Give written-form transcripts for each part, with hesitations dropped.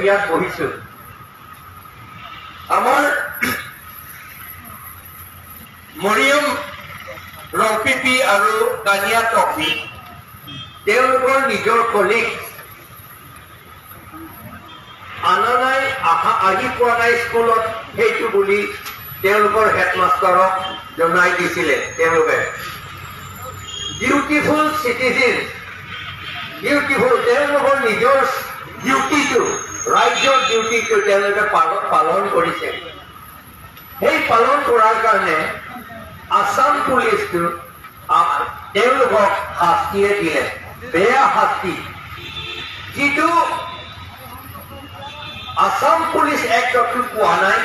ইয়াত বহিছো। আমাৰ মৰিয়ম ৰংপিপি আৰু তানিয়া টপি তেওঁলোকৰ নিজৰ কলিগ আনা নাই, আহি পোৱা নাই স্কুলত, সেইটো বুলি তেওঁলোকৰ হেডমাষ্টাৰক জনাই দিছিলে। তেওঁলোকে ডিউটিফুল চিটিজেন, ডিউটিফুল, তেওঁলোকৰ নিজৰ ডিউটিটো, ৰাজ্যৰ ডিউটিটো তেওঁলোকে পালন কৰিছে। সেই পালন কৰাৰ কাৰণে আছাম পুলিচটো তেওঁলোকক শাস্তিয়ে দিলে, বেয়া শাস্তি, যিটো আছাম পুলিচ এক্টতো পোৱা নাই।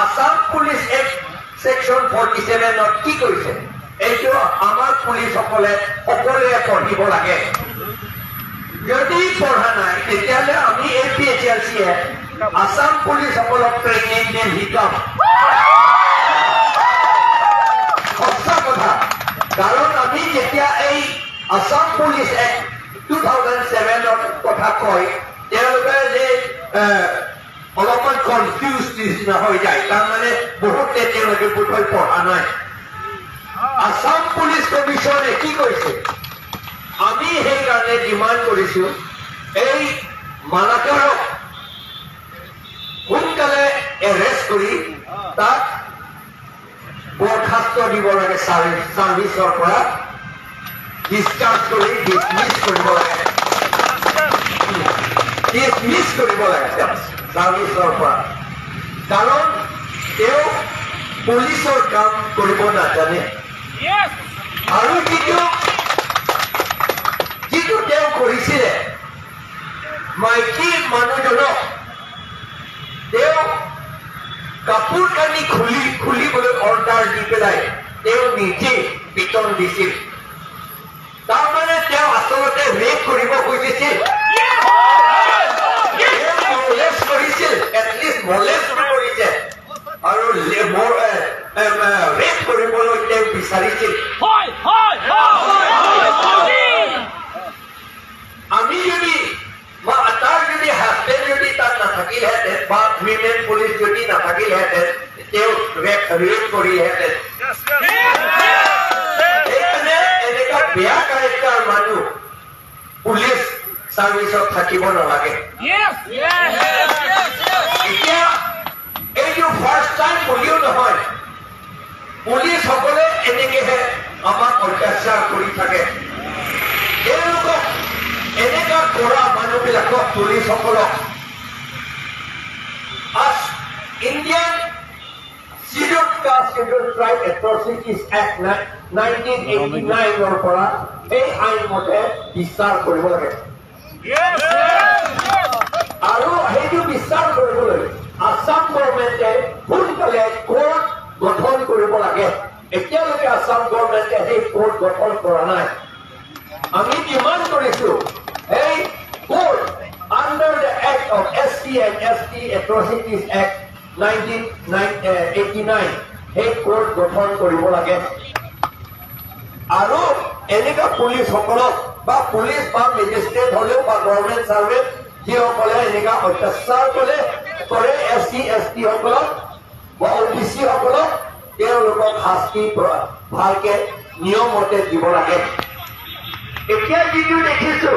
আছাম পুলিচ এক্ট ছেকশ্যন 47ত কি কৈছে, এইটো আমাৰ পুলিচসকলে সকলোৱে পঢ়িব লাগে। যদি পঢ়া নাই, তেতিয়াহ'লে আমি এ পি এইচ এল চিয়ে আছাম পুলিচসকলক ট্ৰেইনিং দিম, শিকাম। সঁচা কথা। কাৰণ আমি যেতিয়া এই আছাম পুলিচ এক্ট 2007ৰ কথা কয়, তেওঁলোকে যে অলপমান কনফিউজ নিচিনা হৈ যায়। তাৰমানে বহুতে তেওঁলোকে বোধহয় পঢ়া নাই। আছাম পুলিচ কমিশ্যনে কি কৈছে, আমি সেইকাৰণে ডিমাণ্ড কৰিছো এই মালাকাৰক সোনকালে এৰেষ্ট কৰি তাক বৰখাস্ত দিব লাগে, চাৰ্ভিচৰ পৰা ডিছচাৰ্জ কৰি ডিছমিছ কৰিব লাগে, ডিছমিছ কৰিব লাগে চাৰ্ভিচৰ পৰা। কাৰণ তেওঁ পুলিচৰ কাম কৰিব নাজানে। আৰু যিটো তেওঁ কৰিছিলে, মাইকী মানুহজনক তেওঁ কাপোৰ কানি খুলিবলৈ অৰ্ডাৰ দি পেলাই তেওঁ নিজে পিটন দিছিল। তাৰমানে তেওঁ আচলতে ৰেপ কৰিব খুজিছিল, মলেষ্ট কৰিছিল, এটলিষ্ট মলেষ্ট কৰিছে আৰু ৰেপ কৰিবলৈ তেওঁ বিচাৰিছিল। আমি যদি তাৰ যদি হাজবেণ্ড যদি তাত নাথাকিলহেঁতেন বা উইমেন পুলিচ যদি নাথাকিলহেঁতেন, তেওঁ ৰেপ কৰিলহেঁতেন। সেইকাৰণে এনেকুৱা বেয়া কাৰেক্টাৰ মানুহ পুলিচ চাৰ্ভিচত থাকিব নালাগে। এতিয়া এইটো ফাৰ্ষ্ট টাইম বুলিও নহয়, পুলিচসকলে এনেকেহে আমাক অত্যাচাৰ কৰি থাকে। তেওঁলোকক এনেকুৱা কৰা মানুহবিলাকক, পুলিচসকলক Indian Scheduled Caste Scheduled Tribe Atrocities Act 1989ৰ পৰা এই আইনমতে বিচাৰ কৰিব লাগে। আৰু সেইটো বিচাৰ কৰিবলৈ আছাম গভৰ্ণমেণ্টে সোনকালে কোৰ্ট গঠন কৰিব লাগে। এতিয়ালৈকে আছাম গভৰ্ণমেণ্টে সেই কোৰ্ট গঠন কৰা নাই। আমি ডিমাণ্ড কৰিছো এই court under the Act of SC and ST Atrocities Act 1989 সেই কোৰ্ট গঠন কৰিব লাগে। আৰু এনেকুৱা পুলিচসকলক বা পুলিচ বা মেজিষ্ট্ৰেট হলেও বা গভৰ্ণমেণ্ট চাৰ্ভেণ্ট যিসকলে এনেকুৱা অত্যাচাৰ কৰে এছ চি এছ টি সকলক বা অ বি চি সকলক, তেওঁলোকক শাস্তি ভালকে নিয়মমতে দিব লাগে। এতিয়া যিটো দেখিছো,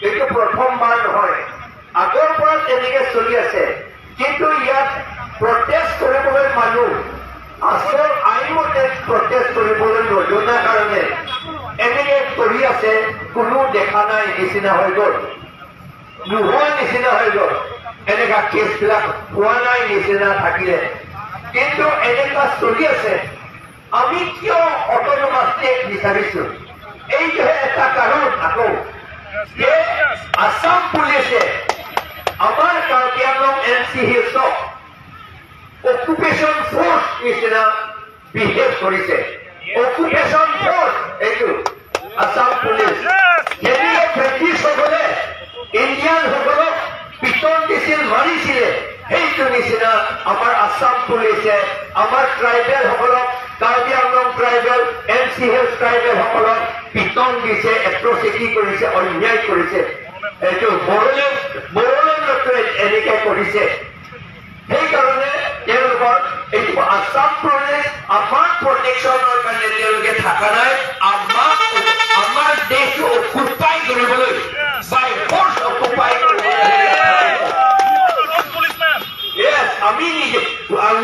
এইটো প্ৰথমবাৰ নহয়, আগৰ পৰা তেনেকে চলি আছে। কিন্তু ইয়াত প্ৰটেষ্ট কৰিবলৈ মানুহ আচল আইনমতে প্ৰটেষ্ট কৰিবলৈ নজনাৰ কাৰণে এনেকে কৰি আছে, কোনো দেখা নাই নিচিনা হৈ গ'ল, নোহোৱা নিচিনা হৈ গ'ল, এনেকুৱা কেছবিলাক হোৱা নাই নিচিনা থাকিলে। কিন্তু এনেকুৱা চলি আছে। আমি কিয় অট'নমাছ ষ্টেট বিচাৰিছো? এইটোহে এটা কাৰণ আকৌ যে আছাম পুলিচে আমাৰ কাৰ্বি আংলং এন চি হিলছক অকুপেশ্যন ফ'ৰ্চ নিচিনা বিহেভ কৰিছে। অকুপেশ্যন ফ'ৰ্চ এইটো আছাম পুলিচ। যেনেকে ব্ৰিটিছসকলে ইণ্ডিয়ানসকলক পিটন দিছিল, মাৰিছিলে, সেইটো নিচিনা আমাৰ আছাম পুলিচে আমাৰ ট্ৰাইবেলসকলক, Karbi Anglong tribal, N C hills ট্ৰাইবেলসকলক পিটন দিছে, এট্ৰচিটি কৰিছে, অন্যায় কৰিছে। এইটো বড়োলেণ্ডতো এনেকে কৰিছে। সেইকাৰণে তেওঁলোকৰ এইটো আছাম পুলিচ আমাৰ প্ৰটেকশ্যনৰ কাৰণে তেওঁলোকে থকা নাই, আমাৰ দেশটো অকুপাই কৰিবলৈ, বাই ফৰ্চ অকুপাই কৰিবলৈ। Yes, আমি নিজে,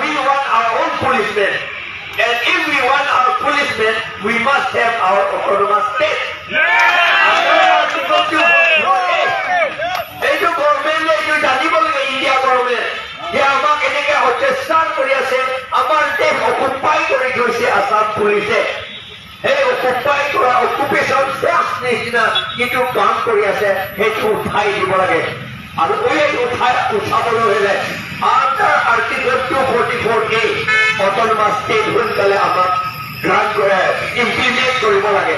we want our own policemen. And if we want our policemen, we must have our autonomous state. এইটো গভৰ্ণমেণ্টে এইটো জানিব লাগে, ইণ্ডিয়া গভৰ্ণমেণ্ট যে আমাক এনেকে অত্যাচাৰ কৰি আছে, আমাৰ দেশ অকুপাই কৰি থৈছে আছাম পুলিচে। সেই অকুপাই কৰা অকুপেশ্যন ফৰ্চ নিচিনা যিটো কাম কৰি আছে সেইটো উঠাই দিব লাগে। আৰু এই উঠাবলৈ হ'লে under Article 244A autonomous state সোনকালে আমাক গ্ৰাণ্ট কৰে, ইমপ্লিমেণ্ট কৰিব লাগে।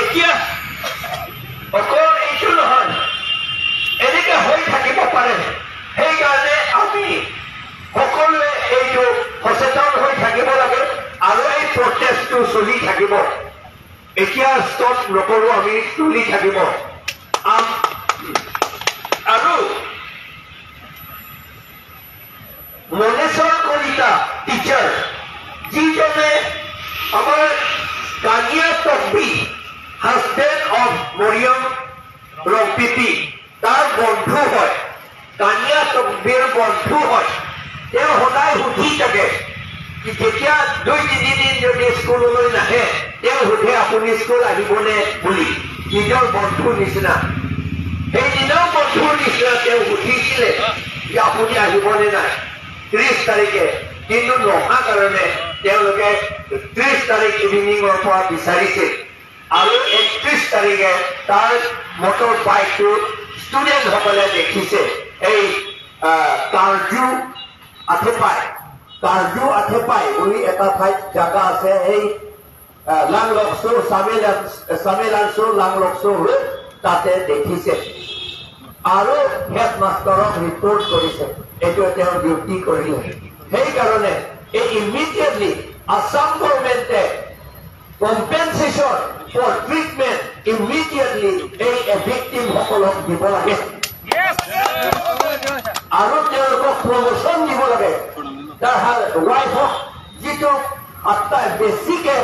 এতিয়া অকল এইটো নহয়, এনেকে হৈ থাকিব পাৰে। সেইকাৰণে আমি সকলোৱে এইটো সচেতন হৈ থাকিব লাগে আৰু এই প্ৰটেষ্টটো চলি থাকিব। এতিয়া ষ্টপ নকৰোঁ আমি, চলি থাকিব। আৰু মনেশ্বৰ কলিতা টিচাৰ, যিজনে আমাৰ কানিয়া তকবি, হাজবেণ্ড অফ মৰিয়ম ৰংপিপি, তাৰ বন্ধু হয়, কানিয়া তকবিৰ বন্ধু হয়। তেওঁ সদায় সুধি থাকে, যেতিয়া 2-3 দিন যদি স্কুললৈ নাহে, তেওঁ সোধে আপুনি স্কুল আহিবনে বুলি, নিজৰ বন্ধুৰ নিচিনা। সেইদিনাও বন্ধুৰ নিচিনা তেওঁ সুধিছিলে যে আপুনি আহিবনে নাই 30 তাৰিখে, কিন্তু নহা কাৰণে তেওঁলোকে 30 তাৰিখ ইভিনিঙৰ পৰা বিচাৰিছিল। আৰু 31 তাৰিখে তাৰ মটৰ বাইকটো ষ্টুডেণ্টসকলে দেখিছে, এই কাৰ্জু আথেপাই, কাৰ্জু আথেপাই বুলি এটা ঠাইত জাগা আছে, এই লাংলকচু চামেলাংচু লাংলকচু হৈ তাতে দেখিছে আৰু হেডমাষ্টাৰক ৰিপৰ্ট কৰিছে। এইটো তেওঁ ডিউটি কৰিলে। সেইকাৰণে এই ইমিডিয়েটলি আছাম গভৰ্ণমেণ্টে কম্পেনচেশ্যন ফৰ ট্ৰিটমেণ্ট ইমিডিয়েটলি এই ভিক্টিমসকলক দিব লাগে আৰু তেওঁলোকক প্ৰমোচন দিব লাগে। তাৰ ৱাইফক যিটো আত্মাই বেছিকে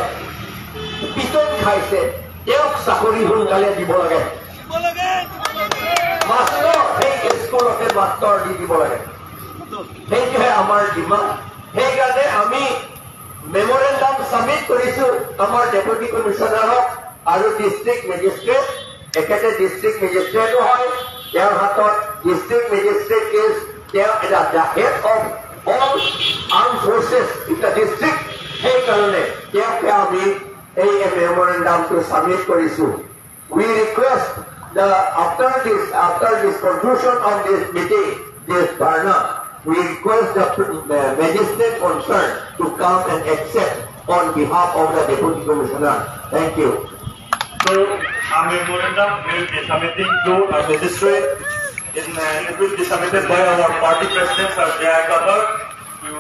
পিটন খাইছে তেওঁক চাকৰি সোনকালে দিব লাগে, মাষ্টৰ সেই স্কুলতে মাষ্টৰ দি দিব লাগে। সেইটোহে আমাৰ ডিমাণ্ড। সেইকাৰণে আমি মেমৰেণ্ডাম ছাবমিট কৰিছো আমাৰ ডেপুটি কমিশ্যনাৰক আৰু ডিষ্ট্ৰিক্ট মেজিষ্ট্ৰেট। এখেতে ডিষ্ট্ৰিক্ট মেজিষ্ট্ৰেটো হয়, তেওঁৰ হাতত ডিষ্ট্ৰিক্ট মেজিষ্ট্ৰেট is তেওঁ এটা the head of all armed forces in the district. সেইকাৰণে তেওঁকে আমি এই মেমৰেণ্ডামটো ছাবমিট কৰিছো। We request the after this conclusion of this meeting, this dharna, we request the magistrate concerned to come and accept on behalf of the Deputy Commissioner. Thank you. So, our memorandum will be submitting to a magistrate. It will be submitted by our party president, Sir J.I. Kabar, to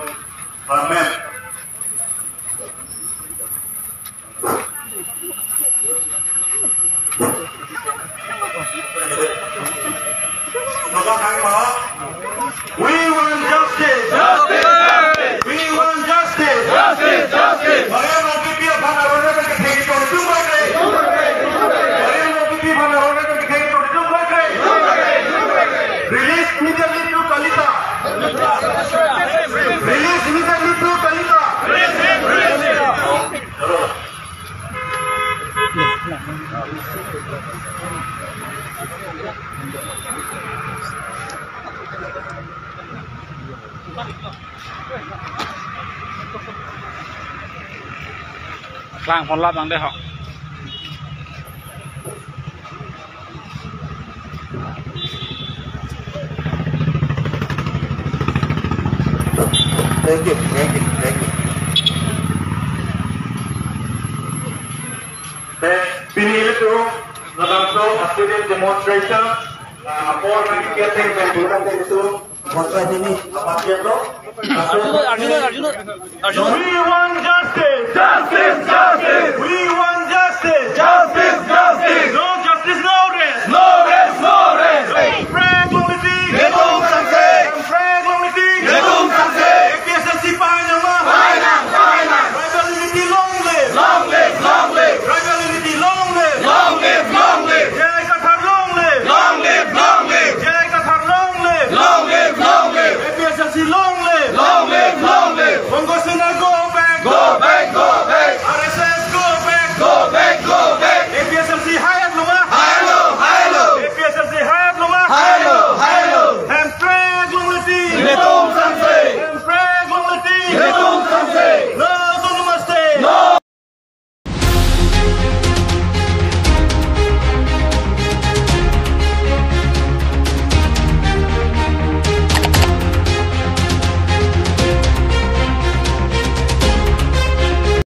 our ma'am. We want justice! Justice! Justice! We want justice! Justice! Justice! Release immediately to Kalita! Release immediately to Kalita! Release him! Release him! Klang hon lap ang de ho. Thank you, thank you, thank you. Pinili na a student demonstration for getting We want justice! Justice! Justice! We want justice! Justice!